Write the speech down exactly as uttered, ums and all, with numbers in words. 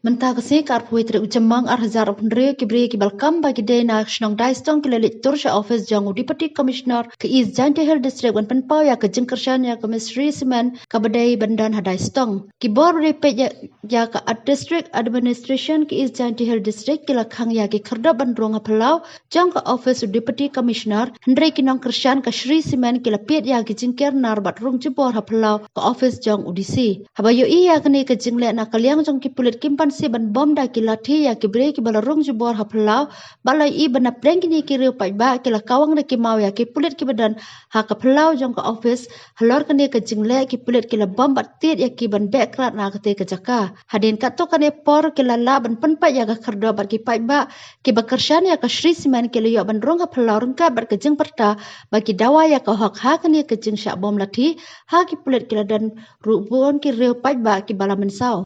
Mynta ka sngi ka arphew tarik u Jymmang ar hajar arphew hynriew ki briew kiba la kam ba ki dei na shnong Daistong ki la leit tur sha office jong u Deputy Commissioner ka East Jaintia Hills District ban pynpaw ïa ka jingkyrshan ïa ka Mystery Cement kaba dei ban don ha Daistong. Ki bor ba dei peit ïa, ïa ka ad-, District Administration ka East Jaintia Hills District ki la khang ïa ki khyrdop ban rung ha phyllaw jong ka office u Deputy Commissioner, hynrei ki nongkyrshan ka Shree Cement ki la piet ïa ki jingker nar bad rung jubor ha phyllaw ka office jong u D C. Haba ïohi ïa kane ka jingleh na ka liang jong ki pulit kim pan sep ban bom da ki lathi ïa ki briew kiba la rung jubor ha phyllaw, bad la ïohi ba napdeng kine ki riew paidbah ki la kawang da ki maw ïa ki pulit kiba don ha ka phyllaw jong ka office, halor kane ka jingleh ki pulit ki la bom bad tied ïa ki ban beh krad na kata ka jaka. Hadien katto katne por ki la lah ban pynpait ïa ka khyrdop bad ki paidbah kiba kyrshan ïa ka Shree Cement ki la ïoh ban rung ha phyllaw ryngkat bad ka jingpyrta ba ki dawa ïa ka hok ha kane ka jingshah bom lathi ha ki pulit ki la don ruh bun ki riew paidbah kiba la mynsaw.